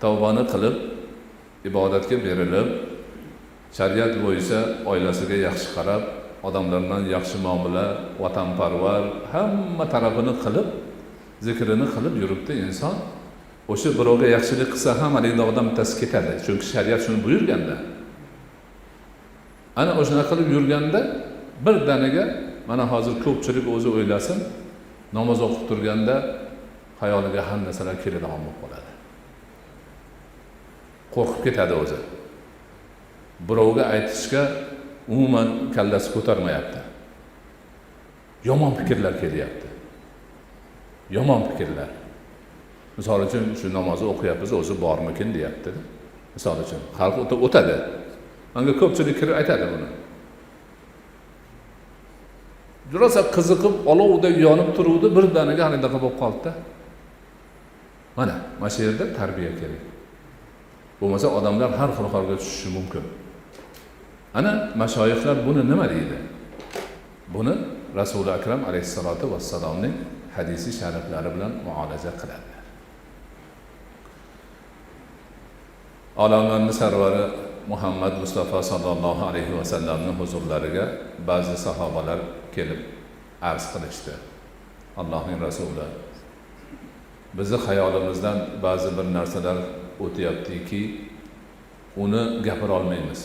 Tavbani qilib, ibodatga berilib, shariat bo'yicha oilasiga yaxshi qarab, odamlar bilan yaxshi muomala, vatanparvar, hamma tarafini qilib, zikrini qilib yuribdi inson. O'sha birovga yaxshilik qilsa ham haligi dog'dan bittasi ketadi, chunki shariat shuni buyurganda. Ana o'shanaqa qilib yurganda birdaniga, mana hozir ko'pchilik o'zi o'ylasin, namoz o'qib turganda xayoliga har narsalar keladigan bo'lib qoladi, qo'rqib ketadi o'zi, birovga aytishga umuman kallasi ko'tarmayapti, yomon fikrlar kelyapti, yomon fikrlar. Misol uchun, shu namozni o'qiyapmiz, o'zi bormikin deyapti. Misol uchun, xalq o'tadi, manga ko'pchilik kirib aytadi buni. Rosa qiziqib, olovdek yonib turuvdi, birdaniga anaqa bo'lib qoldida. Mana shu yerda tarbiya kerak. Bo'lmasa odamlar har xil holga tushishi mumkin. Ana mashoyihlar buni nima deydi? Buni Rasuli Akram alayhissalotu vassalomning hadisi shariflari bilan muolaja qiladilar. Olamlarning sarvari Muhammad Mustafa sallallohu alayhi vasallamning huzurlariga ba'zi sahobalar kelib arz qilishdi. Allohning rasuli, bizni xayolimizdan ba'zi bir narsalar o'tyaptiki, uni gapira olmaymiz.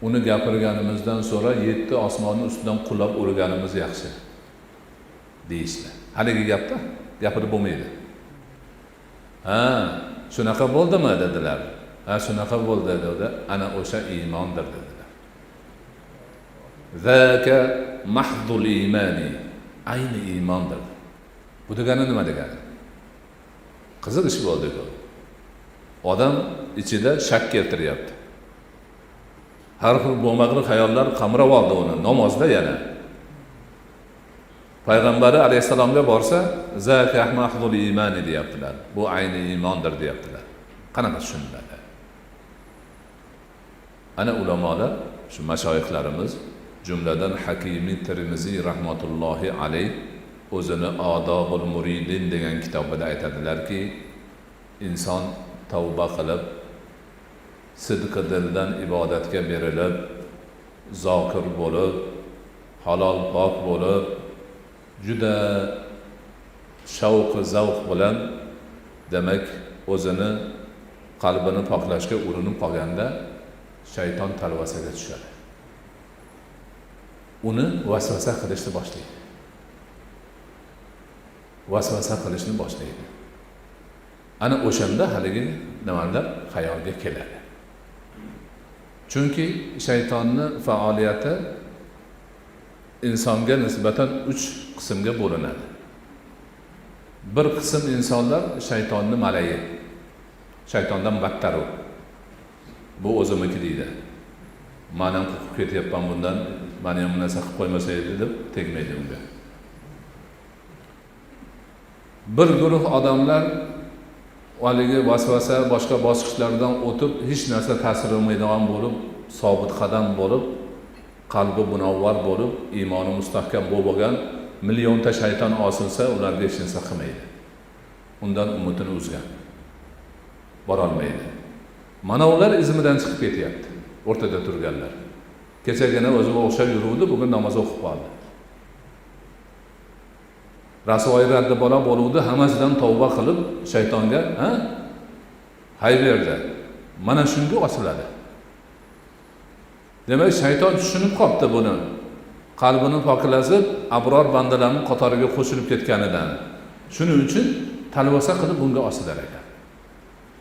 Uni gapirganimizdan so'ra 7 osmonni ustidan qulab o'lganimiz yaxshi deyishdi. Haligi gapda gapirib bo'lmaydi. Ha, shunaqa bo'ldimi dedilar. Ha, shunaqa bo'ldi dedi. Ana o'sha iymondir dedilar. Zaka mahdul iymani, ayni iymondir. Bu degani nima degani? Qiziq ish bo'ldi bu. Odam ichida shak keltiryapti. Har xil bo'lmag'ir xayollar qamrab oldi uni namozda yana. Payg'ambari alayhissalomga borsa, zaka mahdul iymani deyaptilar. Bu ayni iymondir deyaptilar. Qanaqa tushuniladi? Ana ulamolar, shu mashoyixlarimiz, jumladan Hakimiy Termiziy rahmatullohi alayh o'zini Odobul Muridin degan kitobida aytadilarki, inson tavba qilib, sidqi dildan ibodatga berilib, zokir bo'lib, halol pok bo'lib, juda shavqi zavq bilan, demak, o'zini qalbini poklashga urinib qolganda shayton talvasaga tushadi. Uni vasvasa qilishni boshlaydi. Vasvasa qilishni boshlaydi. Ana o'shanda haligi nimalar xayolga keladi. Chunki shaytonni faoliyati insonga nisbatan 3 qismga bo'linadi. Bir qism insonlar shaytonni malayi, shaytondan battar u. Bu o'zimniki deydi. Men ham qo'rqib ketyapman bundan, meni ham narsa qilib qo'ymasa edi deb tegmaydi unga. Bir guruh odamlar haligi vasvasa boshqa bosqichlardan o'tib, hech narsa ta'sir qilmaydigan bo'lib, sobit qadam bo'lib, qalbi munavvar bo'lib, iymoni mustahkam bo'lib bo'lgan millionta shayton osilsa, ularga hech narsa qilmaydi. Undan umidini uzgan. Borolmaydi. Mana ular izmidan chiqib ketyapti, o'rtada turganlar. Kechagina o'ziga o'xshab yuruvdi, bugun namoz o'qib qoldi. Rasvoyi raddi bola bo'luvdi, hammasidan tavba qilib shaytonga, ha? Hay berdi. Mana shunga osiladi. Demak, shayton tushunib qopti buni. Qalbini poklasib, abror bandalarning qatoriga qo'shilib ketganidan. Shuning uchun talvasa qilib bunga osilar ekan.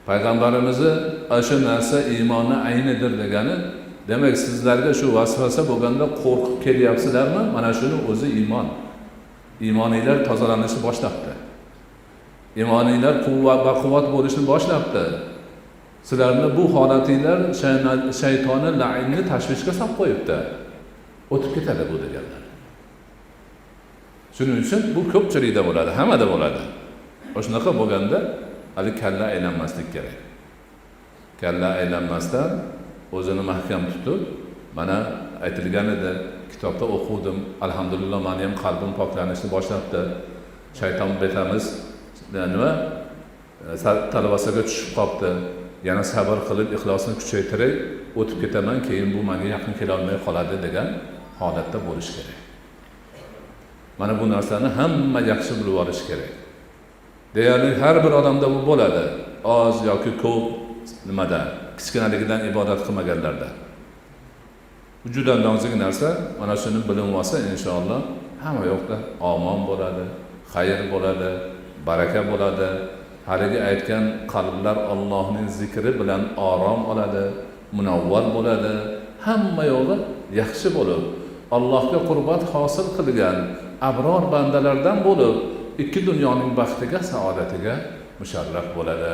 Payg'ambarimizni o'sha narsa iymonni aynidir degani, demak, sizlarga shu vasvasa bo'lganda qo'rqib kelyapsizlarmi? Mana shuni o'zi iymon. Iymoniylar tozalanishni boshlabdi. Iymoniylar quvvat va quvvat bo'lishni boshlabdi. Sizlarni bu holatinglar shaytoni la'inni tashvishga solib qo'yibdi. O'tib ketadi bu deganlar. Shuning uchun bu ko'pchilikda bo'ladi, hammada bo'ladi. O'shunaqa bo'lganda hali kalla aylanmaslik kerak. Kalla aylanmasdan o'zini mahkam tutib, mana aytilgan edi, kitobda o'quvdim, alhamdulillah meni ham qalbim poklanishni boshlabdi. Shayton betamiz, nima? Talvasaga tushib qolibdi, yana sabr qilib ixlosni kuchaytiray, o'tib ketaman, keyin bu menga yaqin kelolmay qoladi degan holatda bo'lish kerak. Mana bu narsani hamma yaxshi bilib olish kerak. Deyarli har bir odamda bu bo'ladi, oz yoki ko'p nimada, kichkinaligidan ibodat qilmaganlarda. Bu juda nozik narsa, mana shuni bilinib olsa inshaalloh hamma yoqda omon bo'ladi, xayr bo'ladi, baraka bo'ladi. Haligi aytgan qalblar Allohning zikri bilan orom oladi, munavvar bo'ladi, hamma yo'g'i yaxshi bo'lib, Allohga qurbat hosil qilgan abror bandalardan bo'lib, ikki dunyoning baxtiga, saodatiga musharraf bo'ladi.